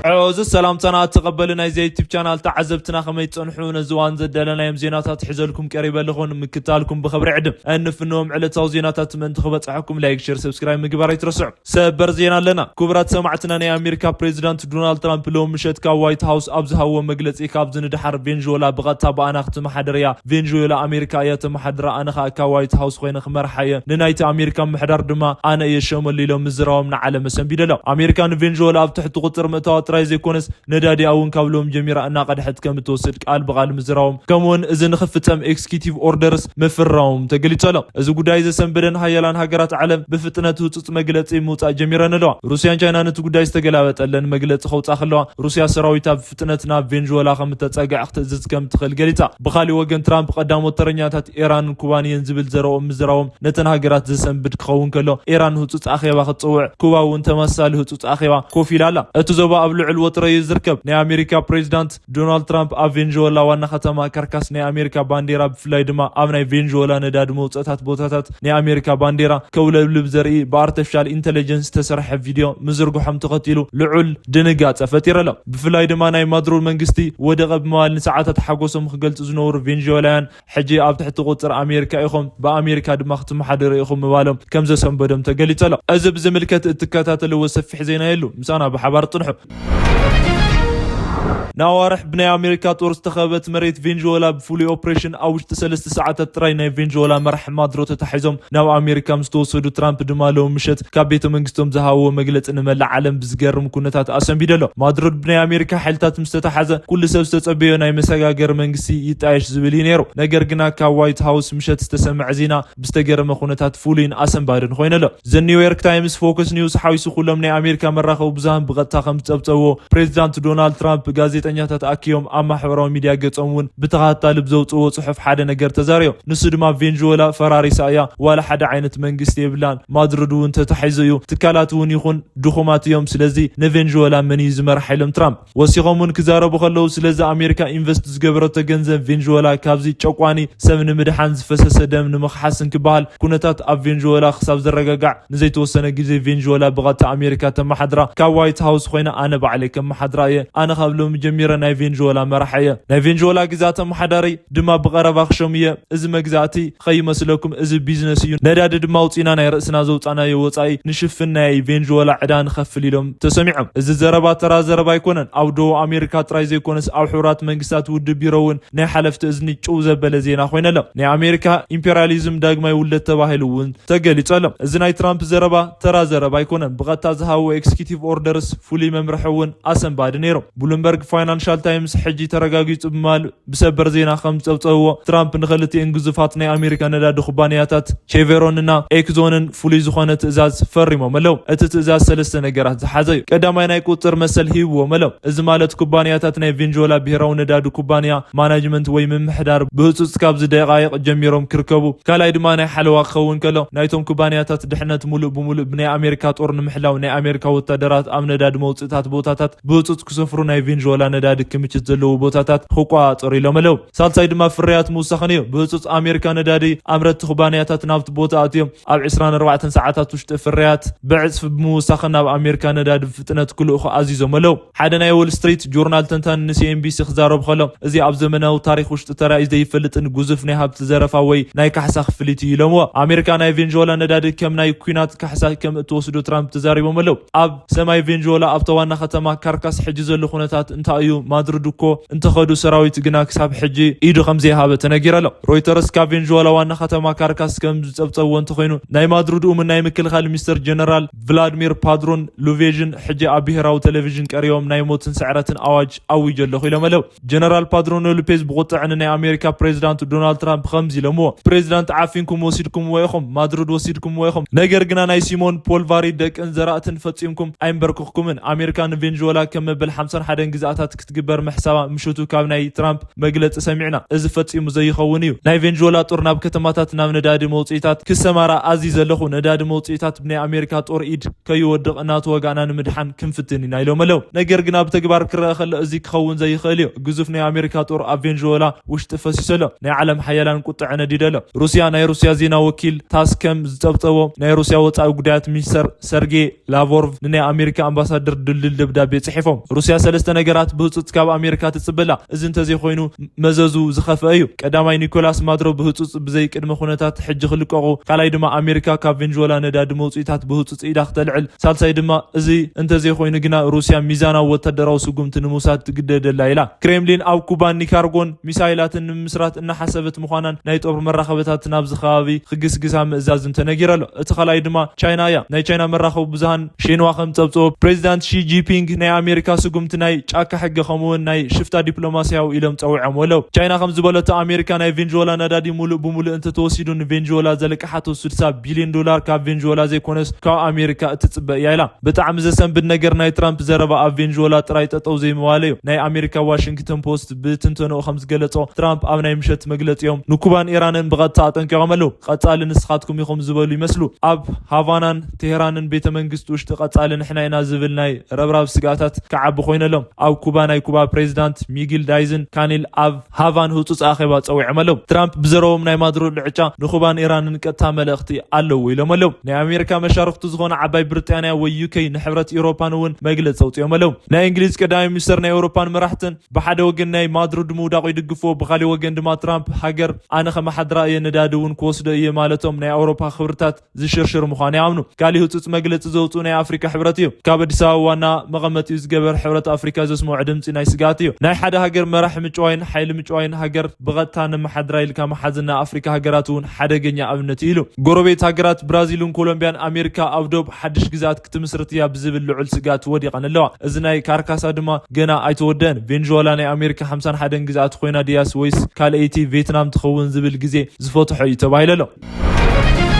ዕዙዝ ሰላምታና ተቐበሉ ናይዚ ዩቲብ ቻናል ተዓዘብትና፣ ከመይ ትጸንሑ? ነዚ እዋን ዘዳለናዮም ዜናታት ሒዘልኩም ቀሪበ ኣለኹ። ንምክታልኩም ብኽብሪ ዕድም እንፍንዎም ዕለታዊ ዜናታት ምእንቲ ክበጽሐኩም ላይክ፣ ሼር፣ ሰብስክራይብ ምግባር ኣይትረስዑ። ሰበር ዜና ኣለና። ክቡራት ሰማዕትና፣ ናይ ኣሜሪካ ፕሬዚዳንት ዶናልድ ትራምፕ ሎሚ ምሸት ካብ ዋይት ሃውስ ኣብ ዝሃብዎ መግለጺ፣ ካብዚ ንደሓር ቬንዙዌላ ብቐጥታ ብኣና ክትመሓደር እያ። ቬንዙዌላ ኣሜሪካ እያ ተመሓድራ፣ ኣነ ኸኣ ካብ ዋይት ሃውስ ኮይነ ክመርሓ እየ። ንናይቲ ኣሜሪካ ምሕዳር ድማ ኣነ እየ ሸመሉ ኢሎም ምዝራቦም ንዓለም ኣሰንቢዱ ኣሎ። ኣሜሪካ ንቬንዙዌላ ኣብ ትሕቲ ቁጽር ምእታዋ ጥራይ ዘይኮነስ፣ ነዳዲኣ እውን ካብ ሎም ጀሚራ እናቐድሐት ከም እትወስድ ቃል ብቓል ምዝራቦም፣ ከምኡውን እዚ ንኽፍጸም ኤክስኪዩቲቭ ኦርደርስ ምፍራሞም ተገሊጹ ኣሎ። እዚ ጉዳይ ዘሰንበደን ሃያላን ሃገራት ዓለም ብፍጥነት ህጹጽ መግለጺ ምውጻእ ጀሚረን ኣለዋ። ሩስያን ቻይናን እቲ ጉዳይ ዝተገላበጠለን መግለጺ ከውጻ ከለዋ፣ ሩስያ ሰራዊታ ብፍጥነት ናብ ቬንዙዌላ ከም እተጸግዕ ክትእዝዝ ከም ትኽእል ገሊጻ። ብኻሊእ ወገን፣ ትራምፕ ቀዳሞት ተረኛታት ኢራንን ኩባን እየን ዝብል ዘረኦም ምዝራቦም ነተን ሃገራት ዘሰንብድ ክኸውን ከሎ፣ ኢራን ህጹጽ ኣኼባ ክትጽውዕ፣ ኩባ እውን ተመሳሳሊ ህጹጽ ኣኼባ ኮፍ ኢላ ኣላ። እቲ ዞባ ኣብ ልዑል ወጥሪ እዩ ዝርከብ። ናይ ኣሜሪካ ፕሬዚዳንት ዶናልድ ትራምፕ ኣብ ቬንዙዌላ ዋና ከተማ ካርካስ ናይ ኣሜሪካ ባንዴራ፣ ብፍላይ ድማ ኣብ ናይ ቬንዙዌላ ነዳዲ መውጽእታት ቦታታት ናይ ኣሜሪካ ባንዴራ ከውለብልብ ዘርኢ ብኣርቲፊሻል ኢንተለጀንስ ዝተሰርሐ ቪድዮ ምዝርግሖም ተኸቲሉ ልዑል ድንጋጸ ፈጢሩ ኣሎ። ብፍላይ ድማ ናይ ማዱሮ መንግስቲ ወደቐ ብምባል ንሰዓታት ሓጎሶም ክገልጹ ዝነበሩ ቬንዙዌላውያን፣ ሕጂ ኣብ ትሕቲ ቁጽር ኣሜሪካ ኢኹም፣ ብኣሜሪካ ድማ ክትመሓደሩ ኢኹም ምባሎም ከም ዘሰንበዶም ተገሊጹ ኣሎ። እዚ ብዝምልከት እትከታተልዎ ሰፊሕ ዜና የሉ። ምሳና ብሓባር ጽንሑ። ንኣዋርሕ ብናይ ኣሜሪካ ጦር ዝተኸበበት መሬት ቬንዙዌላ ብፍሉይ ኦፕሬሽን ኣብ ውሽጢ ሰለስተ ሰዓታት ጥራይ ናይ ቬንዙዌላ መራሒ ማዱሮ ተታሒዞም ናብ ኣሜሪካ ምስ ተወሰዱ፣ ትራምፕ ድማ ሎሚ ምሸት ካብ ቤተ መንግስቶም ዝሃብዎ መግለጺ ንመላእ ዓለም ብዝገርም ኩነታት ኣሰንቢዱ ኣሎ። ማዱሮ ብናይ ኣሜሪካ ሓይልታት ምስ ተታሓዘ፣ ኩሉ ሰብ ዝተጸበዮ ናይ መሰጋገሪ መንግስቲ ይጣየሽ ዝብል እዩ ነይሩ። ነገር ግና ካብ ዋይት ሃውስ ምሸት ዝተሰምዐ ዜና ብዝተገረመ ኩነታት ፍሉይን ኣሰንባድን ኮይኑ ኣሎ። ዘ ኒውዮርክ ታይምስ፣ ፎክስ ኒውስ ሓዊሱ ኩሎም ናይ ኣሜሪካ መራኸቢ ብዙሃን ብቐጥታ ከም ዝጸብጸብዎ፣ ፕሬዚዳንት ዶናልድ ትራምፕ ጋዜጠኛታት ኣኪዮም ኣብ ማሕበራዊ ሚድያ ገጾም እውን ብተኸታታሊ ብዘውጽእዎ ጽሑፍ ሓደ ነገር ተዛሪቦም። ንሱ ድማ ቬንዙዌላ ፈራሪሳ እያ፣ ዋላ ሓደ ዓይነት መንግስቲ የብላን፣ ማድሪድ እውን ተታሒዙ እዩ፣ ትካላት እውን ይኹን ድኹማት እዮም፣ ስለዚ ንቬንዙዌላ መን እዩ ዝመርሓ ኢሎም ትራምፕ። ወሲኾም እውን ክዛረቡ ከለዉ፣ ስለዚ ኣሜሪካ ኢንቨስት ዝገበረቶ ገንዘብ ቬንዙዌላ ካብዚ ጨቋኒ ሰብ ንምድሓን ዝፈሰሰ ደም ንምኽሓስን ክበሃል፣ ኩነታት ኣብ ቬንዙዌላ ክሳብ ዝረጋጋዕ ንዘይተወሰነ ግዜ ቬንዙዌላ ብቐጥታ ኣሜሪካ ተመሓድራ፣ ካብ ዋይት ሃውስ ኮይነ ኣነ ባዕለይ ከመሓድራ እየ። ኣነ ካብ ሎሚ ጀሚረ ናይ ቬንዙዌላ መራሒ እየ። ናይ ቬንዙዌላ ግዛት ኣመሓዳሪ ድማ ብቐረባ ክሸም እየ። እዚ መግዛእቲ ከይመስለኩም፣ እዚ ቢዝነስ እዩ። ነዳዲ ድማ ኣውፂና ናይ ርእስና ዘውፃናዮ ወፃኢ ንሽፍን፣ ናይ ቬንዙዌላ ዕዳ ንኸፍል ኢሎም ተሰሚዖም። እዚ ዘረባ ተራ ዘረባ ኣይኮነን። ኣብ ደቡብ ኣሜሪካ ጥራይ ዘይኮነስ፣ ኣብ ሕቡራት መንግስታት ውድብ ቢሮ እውን ናይ ሓለፍቲ እዝኒ ጭው ዘበለ ዜና ኮይነ ኣሎ። ናይ ኣሜሪካ ኢምፔሪያሊዝም ዳግማይ ውልደት ተባሂሉ እውን ተገሊጹ ኣሎ። እዚ ናይ ትራምፕ ዘረባ ተራ ዘረባ ኣይኮነን። ብቐጥታ ዝሃብዎ ኤክስኪዩቲቭ ኦርደርስ ፍሉይ መምርሒ እውን ኣሰንባዲ ነይሩ። ብሉምበርግ ፋይናንሻል ታይምስ ሕጂ ተረጋጊጹ ብምባል ብሰበር ዜና ከም ዝጸብጸብዎ፣ ትራምፕ ንኽልቲኤን ግዙፋት ናይ ኣሜሪካ ነዳዲ ኩባንያታት ቼቨሮንና ኤክዞንን ፍሉይ ዝኾነ ትእዛዝ ፈሪሞም ኣለዉ። እቲ ትእዛዝ ሰለስተ ነገራት ዝሓዘ እዩ። ቀዳማይ፣ ናይ ቁጽር መሰል ሂብዎም ኣለዉ። እዚ ማለት ኩባንያታት ናይ ቬንዙዌላ ብሄራዊ ነዳዲ ኩባንያ ማናጅመንት ወይ ምምሕዳር ብህጹጽ ካብዚ ደቃይቕ ጀሚሮም ክርከቡ። ካልኣይ ድማ ናይ ሓለዋ ክኸውን ከሎ፣ ናይቶም ኩባንያታት ድሕነት ሙሉእ ብሙሉእ ብናይ ኣሜሪካ ጦር ንምሕላው፣ ናይ ኣሜሪካ ወታደራት ኣብ ነዳዲ መውጽእታት ቦታታት ብህጹጽ ክሰፍሩ፣ ናይ ቬንዙዌላ ነዳዲ ክምችት ዘለዎ ቦታታት ክቆጻጸሩ ኢሎም ኣለዉ። ሳልሳይ ድማ ፍርያት ምውሳኽን እዩ። ብህጹጽ ኣሜሪካ ነዳዲ ኣምረትቲ ኩባንያታት ናብቲ ቦታ ኣትዮም ኣብ ዕስራን ኣርባዕተን ሰዓታት ውሽጢ ፍርያት ብዕጽፊ ብምውሳኽን ናብ ኣሜሪካ ነዳዲ ብፍጥነት ክልእኹ ኣዚዞም ኣለዉ። ሓደ ናይ ዎል ስትሪት ጆርናል ተንታኒ ንሲኤንቢሲ ክዛረብ ከሎ፣ እዚ ኣብ ዘመናዊ ታሪኽ ውሽጢ ተራእዩ ዘይፈልጥን ግዙፍ ናይ ሃብቲ ዘረፋ ወይ ናይ ካሕሳ ክፍሊት እዩ ኢሎምዎ። ኣሜሪካ ናይ ቬንዙዌላ ነዳዲ ከም ናይ ኲናት ካሕሳ ከም እትወስዶ ትራምፕ ተዛሪቦም ኣለዉ። ኣብ ሰማይ ቬንዙዌላ ኣብታ ዋና ከተማ ካርካስ ሕጂ ዘሎ ኩነታት እንታይ እዩ? ማድሪድ እኮ እንተኸዱ ሰራዊት ግና ክሳብ ሕጂ ኢዱ ከም ዘይሃበ ተነጊሩ ኣሎ። ሮይተርስ ካብ ቬንዙዌላ ዋና ከተማ ካርካስ ከም ዝጸብጸብዎ እንተኾይኑ፣ ናይ ማድሪድ እሙን ናይ ምክልኻል ሚኒስተር ጀነራል ቭላድሚር ፓድሮን ሉቬዥን ሕጂ ኣብ ብሄራዊ ቴሌቪዥን ቀሪቦም ናይ ሞትን ስዕረትን ኣዋጅ ኣዊጀ ኣለኹ ኢሎም ኣለዉ። ጀነራል ፓድሮኖ ሉፔዝ ብቁጥዐ ንናይ ኣሜሪካ ፕሬዚዳንት ዶናልድ ትራምፕ ከምዚ ኢሎምዎ፣ ፕሬዚዳንት ዓፊንኩም ወሲድኩምዎ ኢኹም፣ ማድሪድ ወሲድኩምዎ ኢኹም። ነገር ግና ናይ ሲሞን ፖልቫሪ ደቅን ዘራእትን ፈጺምኩም ኣይንበርክኽኩምን። ኣሜሪካ ንቬንዙዌላ ከም መበል ሓምሳን ሓደን ግዝኣታት ክትግበር ምሕሳባ ምሽቱ ካብ ናይ ትራምፕ መግለጺ ሰሚዕና። እዚ ፈጺሙ ዘይኸውን እዩ። ናይ ቬንዙዌላ ጦር ናብ ከተማታት፣ ናብ ነዳዲ መውጽኢታት ክሰማራ ኣዚዘ ኣለኹ። ነዳዲ መውጽኢታት ብናይ ኣሜሪካ ጦር ኢድ ከይወድቕ እናተወጋእና ንምድሓን ክንፍትን ኢና ኢሎም ኣለዉ። ነገር ግን ኣብ ተግባር ክረአ ከሎ እዚ ክኸውን ዘይኽእል እዩ። ግዙፍ ናይ ኣሜሪካ ጦር ኣብ ቬንዙዌላ ውሽጢ ፈሲሱ ኣሎ። ናይ ዓለም ሓያላን ቁጥዐ ነዲዱ ኣሎ። ሩስያ፣ ናይ ሩስያ ዜና ወኪል ታስ ከም ዝጸብጸቦ፣ ናይ ሩስያ ወጻኢ ጉዳያት ሚኒስተር ሰርጌ ላቮርቭ ንናይ ኣሜሪካ ኣምባሳደር ድልድል ደብዳቤ ጽሒፎም። ሩስያ ሰለስተ ነገራት ብህጹጽ ካብ ኣሜሪካ ትጽበላ። እዚ እንተዘይኮይኑ መዘዙ ዝኸፍአ እዩ። ቀዳማይ፣ ኒኮላስ ማድሮ ብህጹጽ ብዘይ ቅድመ ኩነታት ሕጂ ክልቀቑ። ካልኣይ ድማ ኣሜሪካ ካብ ቬንዙዌላ ነዳዲ መውጽኢታት ብህጹጽ ኢዳ ክተልዕል። ሳልሳይ ድማ እዚ እንተዘይኮይኑ ግና ሩስያ ሚዛናዊ ወታደራዊ ስጉምቲ ንምውሳድ ትግደደላ ኢላ። ክሬምሊን ኣብ ኩባን ኒካርጎን ሚሳይላትን ንምስራት እናሓሰበት ምዃናን ናይ ጦር መራኸበታት ናብዚ ከባቢ ክግስግሳ ምእዛዝን ተነጊሩ ኣሎ። እቲ ካልኣይ ድማ ቻይና እያ። ናይ ቻይና መራኸቢ ብዙሃን ሺንዋ ከም ጸብጽቦ፣ ፕሬዚዳንት ሺ ጂንፒንግ ናይ ኣሜሪካ ስጉምቲ ናይ ጫካ ሕገ ከምኡውን ናይ ሽፍታ ዲፕሎማሲያዊ ኢሎም ጸዊዖም ኣለዉ። ቻይና ከም ዝበለቶ ኣሜሪካ ናይ ቬንዙዌላ ነዳዲ ሙሉእ ብሙሉእ እንተተወሲዱ ንቬንዙዌላ ዘለቅሓቶ ስድሳ ቢልዮን ዶላር ካብ ቬንዙዌላ ዘይኮነስ ካብ ኣሜሪካ እትጽበ እያ ኢላ። ብጣዕሚ ዘሰንብድ ነገር ናይ ትራምፕ ዘረባ ኣብ ቬንዙዌላ ጥራይ ጠጠው ዘይምባሉ እዩ። ናይ ኣሜሪካ ዋሽንግተን ፖስት ብትንተንኡ ከም ዝገለጾ ትራምፕ ኣብ ናይ ምሸት መግለጺኦም ንኩባን ኢራንን ብቐጥታ ኣጠንቂቖም ኣለዉ። ቀጻሊ ንስኻትኩም ኢኹም ዝበሉ ይመስሉ። ኣብ ሃቫናን ቴህራንን ቤተ መንግስቲ ውሽጢ ቀጻሊ ንሕና ኢና ዝብል ናይ ረብራብ ስግኣታት ክዓቢ ኮይነሎም። ኣብ ኩባ ናይ ኩባ ፕሬዚዳንት ሚጊል ዳይዝን ካኒል ኣብ ሃቫን ህጹጽ ኣኼባ ጸዊዖም ኣለዉ። ትራምፕ ብዘረቦም ናይ ማድሮ ልዕጫ ንኩባን ኢራንን ቀጥታ መልእኽቲ ኣለዎ ኢሎም ኣለዉ። ናይ ኣሜሪካ መሻርክቱ ዝኾነ ዓባይ ብሪጣንያ ወይ ዩ ኬ ንሕብረት ኤውሮፓን እውን መግለጺ ኣውጺኦም ኣለዉ። ናይ እንግሊዝ ቀዳማይ ሚኒስተር ናይ ኤውሮፓን መራሕትን ብሓደ ወገን ናይ ማድሪድ ምውዳቑ ይድግፍዎ፣ ብኻሊእ ወገን ድማ ትራምፕ ሃገር ኣነ ከመሓድራ እየ፣ ነዳዲ እውን ክወስዶ እየ ማለቶም ናይ ኣውሮፓ ክብርታት ዝሽርሽር ምዃኑ ይኣምኑ። ካሊእ ህጹጽ መግለጺ ዘውጽኡ ናይ ኣፍሪካ ሕብረት እዩ። ካብ ኣዲስ ኣበባ ዋና መቐመጢኡ ዝገበር ሕብረት ኣፍሪካ ዘስምዖ ድምጺ ናይ ስግኣት እዩ። ናይ ሓደ ሃገር መራሒ ምጭዋይን ሓይሊ ምጭዋይን ሃገር ብቐጥታ ነመሓድራ ኢልካ መሓዝን ናይ ኣፍሪካ ሃገራት እውን ሓደገኛ ኣብነት እዩ ኢሉ። ጎረቤት ሃገራት ብራዚልን ኮሎምቢያን ኣሜሪካ ኣብ ዶብ ሓድሽ ግዝኣት ክትምስርት እያ ብዝብል ልዑል ስግኣት ወዲቐን ኣለዋ። እዚ ናይ ካርካሳ ድማ ገና ኣይተወደአን። ቬንዙዌላ ናይ ኣሜሪካ ሓምሳን ሓደን ግዝኣት ኮይና ድያስ ወይስ ካልኣይቲ ቬትናም ትኸውን ዝብል ግዜ ዝፈትሖ እዩ ተባሂሉ ኣሎ።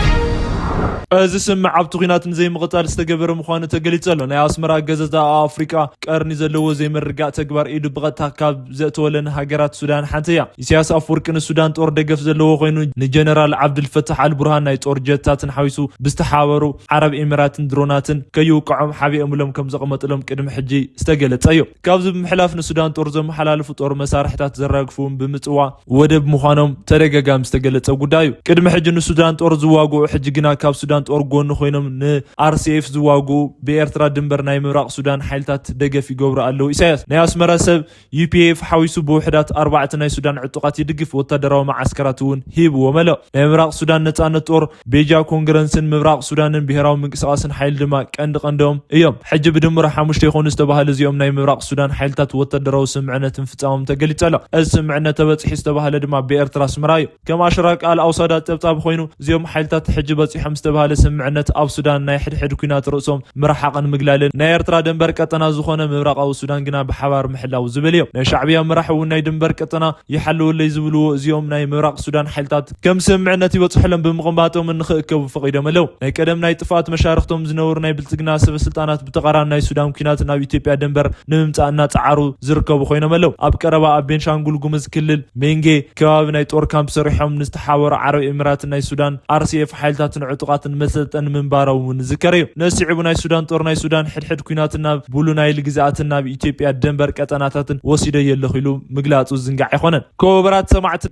እዚ ስምምዕ ኣብቲ ኲናት ንዘይምቕጻል ዝተገበረ ምዃኑ ተገሊጹ ኣሎ። ናይ ኣስመራ ገዘዛ ኣብ ኣፍሪቃ ቀርኒ ዘለዎ ዘይምርግጋእ ተግባር ኢዱ ብቐጥታ ካብ ዘእተወለን ሃገራት ሱዳን ሓንቲ እያ። ኢሳያስ ኣፍወርቂ ንሱዳን ጦር ደገፍ ዘለዎ ኮይኑ፣ ንጀነራል ዓብድልፈታሕ ኣልቡርሃን ናይ ጦር ጀታትን ሓዊሱ ብዝተሓባበሩ ዓረብ ኤሚራትን ድሮናትን ከይውቅዖም ሓቢኦምሎም ከም ዘቐመጥሎም ቅድሚ ሕጂ ዝተገለጸ እዩ። ካብዚ ብምሕላፍ ንሱዳን ጦር ዘመሓላልፉ ጦር መሳርሕታት ዘራግፉ እውን ብምጽዋ ወደብ ምዃኖም ተደጋጋሚ ዝተገለጸ ጉዳይ እዩ። ቅድሚ ሕጂ ንሱዳን ጦር ዝዋግኡ፣ ሕጂ ግና ካብ ሱዳን ጦር ጎኒ ኮይኖም ንኣር ሲ ኤፍ ዝዋግኡ ብኤርትራ ድንበር ናይ ምብራቕ ሱዳን ሓይልታት ደገፍ ይገብሩ ኣለዉ። ኢሳያስ ናይ ኣስመራ ሰብ ዩ ፒ ኤፍ ሓዊሱ ብውሕዳት ኣርባዕተ ናይ ሱዳን ዕጡቓት ይድግፍ፣ ወታደራዊ መዓስከራት እውን ሂብዎም ኣሎ። ናይ ምብራቕ ሱዳን ነጻነት ጦር ቤጃ ኮንግረንስን ምብራቕ ሱዳንን ብሄራዊ ምንቅስቓስን ሓይሊ ድማ ቀንዲ ቀንዶም እዮም። ሕጂ ብድምሩ ሓሙሽተ ይኾኑ ዝተባህሉ እዚኦም ናይ ምብራቕ ሱዳን ሓይልታት ወታደራዊ ስምምዕነት ምፍጻሞም ተገሊጹ ኣሎ። እዚ ስምምዕነት ተበጺሑ ዝተባህለ ድማ ብኤርትራ ኣስመራ እዩ። ከም ኣሽራቅ ኣል ኣውሳዳ ጸብጻብ ኮይኑ፣ እዚኦም ሓይልታት ሕጂ በጺሖም ዝተባህለ ስምምዕነት ኣብ ሱዳን ናይ ሕድሕድ ኲናት ርእሶም ምርሓቕን ምግላልን ናይ ኤርትራ ደንበር ቀጠና ዝኾነ ምብራቓዊ ሱዳን ግና ብሓባር ምሕላው ዝብል እዩ። ናይ ሻዕብያ መራሒ እውን ናይ ድንበር ቀጠና ይሓልወለይ ዝብልዎ እዚኦም ናይ ምብራቕ ሱዳን ሓይልታት ከም ስምምዕነት ይበጽሑሎም ብምቕማጦም ንኽእከቡ ፈቒዶም ኣለዉ። ናይ ቀደም ናይ ጥፍኣት መሻርኽቶም ዝነበሩ ናይ ብልጽግና ሰበ ስልጣናት ብተቓራኒ ናይ ሱዳን ኲናት ናብ ኢትዮጵያ ደንበር ንምምጻእ እናጸዓሩ ዝርከቡ ኮይኖም ኣለዉ። ኣብ ቀረባ ኣብ ቤንሻንጉል ጉሙዝ ክልል ሜንጌ ከባቢ ናይ ጦር ካምፕ ሰሪሖም ንዝተሓባበሩ ዓረብ ኤሚራትን ናይ ሱዳን ኣር ሲ ኤፍ ሓይልታትን ዕጡቓትን መሰልጠኒ ምንባሮም እውን ዝዝከር እዩ። ነዚ ስዒቡ ናይ ሱዳን ጦር ናይ ሱዳን ሕድሕድ ኲናትን ናብ ብሉ ናይል ግዝኣትን ናብ ኢትዮጵያ ደንበር ቀጠናታትን ወሲደዮ ኣለኹ ኢሉ ምግላጹ ዝንጋዕ ኣይኮነን። ክቡራት ሰማዕቲ፣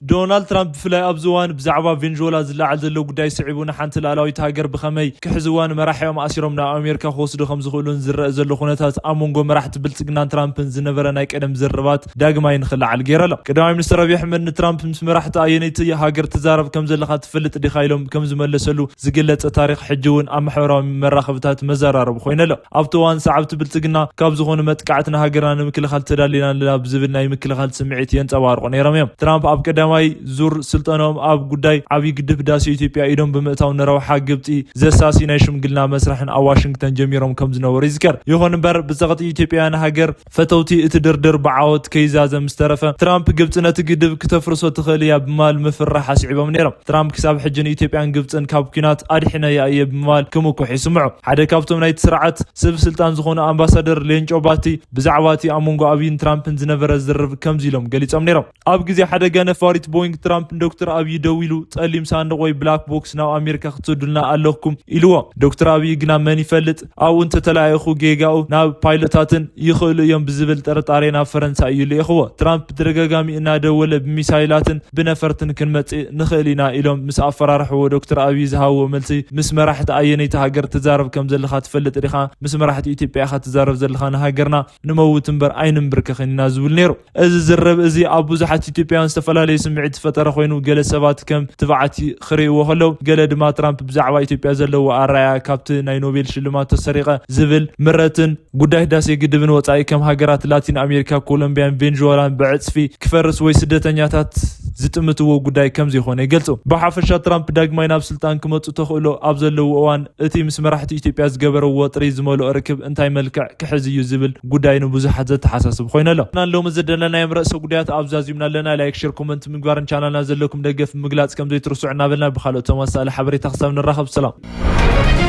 ዶናልድ ትራምፕ ብፍላይ ኣብዚ እዋን ብዛዕባ ቬንዙዌላ ዝለዓል ዘሎ ጉዳይ ስዒቡ ንሓንቲ ሉዓላዊት ሃገር ብኸመይ ክሕዝዋን መራሒኦም ኣሲሮም ናብ ኣሜሪካ ክወስዱ ከም ዝኽእሉን ዝረአ ዘሎ ኩነታት ኣብ መንጎ መራሕቲ ብልጽግናን ትራምፕን ዝነበረ ናይ ቀደም ዝርርባት ዳግማይ ንኽለዓል ገይሩ ኣሎ። ቀዳማይ ሚኒስትር ኣብይ ኣሕመድ ንትራምፕ ምስ መራሕቲ ኣየነይቲ ሃገር ትዛረብ ከም ዘለኻ ትፈልጥ ዲኻ ኢሎም ከም ዝመለሰሉ ዝገለጸ ታሪኽ ሕጂ እውን ኣብ ማሕበራዊ መራኸብታት መዘራረቢ ኮይኑ ኣሎ። ኣብቲ እዋን ሰዓብቲ ብልጽግና ካብ ዝኾነ መጥቃዕቲ ንሃገርና ንምክልኻል ተዳሊና ኣለና ብዝብል ናይ ምክልኻል ስምዒት የንጸባርቑ ነይሮም እዮም። ትራምፕ ኣብ ቀዳማይ ናይ ዙር ስልጠናኦም ኣብ ጉዳይ ዓብዪ ግድብ ህዳሴ ኢትዮጵያ ኢዶም ብምእታው ንረብሓ ግብፂ ዘሳሲ ናይ ሽምግልና መስርሕን ኣብ ዋሽንግተን ጀሚሮም ከም ዝነበሩ ይዝከር። ይኹን እምበር ብፀቕጢ ኢትዮጵያውያን ሃገር ፈተውቲ እቲ ድርድር ብዓወት ከይዛዘም ዝተረፈ ትራምፕ ግብፂ ነቲ ግድብ ክተፍርሶ ትኽእል እያ ብምባል ምፍርራሕ ኣስዒቦም ነይሮም። ትራምፕ ክሳብ ሕጂ ንኢትዮጵያን ግብፅን ካብ ኲናት ኣድሒነያ እየ ብምባል ክምኩሕ ይስምዑ። ሓደ ካብቶም ናይቲ ስርዓት ስብ ስልጣን ዝኾኑ ኣምባሳደር ሌንጮ ባቲ ብዛዕባ እቲ ኣብ መንጎ ኣብይን ትራምፕን ዝነበረ ዝርርብ ከምዚ ኢሎም ገሊጾም ነይሮም። ኣብ ግዜ ሓደጋ ነፋሪት ቦይንግ ትራምፕ ንዶክተር ኣብይ ደዊሉ ጸሊም ሳንዱቕ ወይ ብላክ ቦክስ ናብ ኣሜሪካ ክትሰዱልና ኣለኩም ኢልዎ። ዶክተር ኣብይ ግና መን ይፈልጥ ኣብኡ እንተተላኢኹ ጌጋኡ ናብ ፓይሎታትን ይኽእሉ እዮም ብዝብል ጥርጣሬ ናብ ፈረንሳ እዩ ልኢኽዎ። ትራምፕ ብተደጋጋሚ እናደወለ ብሚሳይላትን ብነፈርትን ክንመጽእ ንኽእል ኢና ኢሎም ምስ ኣፈራርሕዎ ዶክተር ኣብይ ዝሃብዎ መልሲ ምስ መራሕቲ ኣየነይቲ ሃገር ትዛረብ ከም ዘለኻ ትፈልጥ ዲኻ? ምስ መራሕቲ ኢትዮጵያ ኢኻ ትዛረብ ዘለኻ። ንሃገርና ንመውት እምበር ኣይንንብርከኽን ኢና ዝብል ነይሩ። እዚ ዝርርብ እዚ ኣብ ብዙሓት ኢትዮጵያውያን ዝተፈላለየ ስምዒት ዝፈጠረ ኮይኑ ገለ ሰባት ከም ትብዓት ክርእይዎ ከለው ገለ ድማ ትራምፕ ብዛዕባ ኢትዮጵያ ዘለዎ ኣረኣእያ ካብቲ ናይ ኖቤል ሽልማት ተሰሪቐ ዝብል ምረትን ጉዳይ ህዳሴ ግድብን ወጻኢ ከም ሃገራት ላቲን ኣሜሪካ ኮሎምቢያን ቬንዙዌላን ብዕጽፊ ክፈርስ ወይ ስደተኛታት ዝጥምትዎ ጉዳይ ከም ዘይኮነ ይገልጹ። ብሓፈሻ ትራምፕ ዳግማይ ናብ ስልጣን ክመጹ ተኽእሎ ኣብ ዘለዎ እዋን እቲ ምስ መራሕቲ ኢትዮጵያ ዝገበረዎ ወጥሪ ዝመልኦ ርክብ እንታይ መልክዕ ክሕዝ እዩ ዝብል ጉዳይ ንብዙሓት ዘተሓሳስብ ኮይኑ ኣሎ። ሎሚ ዝደለናዮም ርእሰ ጉዳያት ኣብዛዚምና ኣለና። ላይክ፣ ሼር፣ ኮመንት ምግባርን ቻናልና ዘለኩም ደገፍ ምግላጽ ከም ዘይትርስዑ እናበልና ብካልኦት ተመሳሳሊ ሓበሬታ ክሳብ ንራኸብ ሰላም።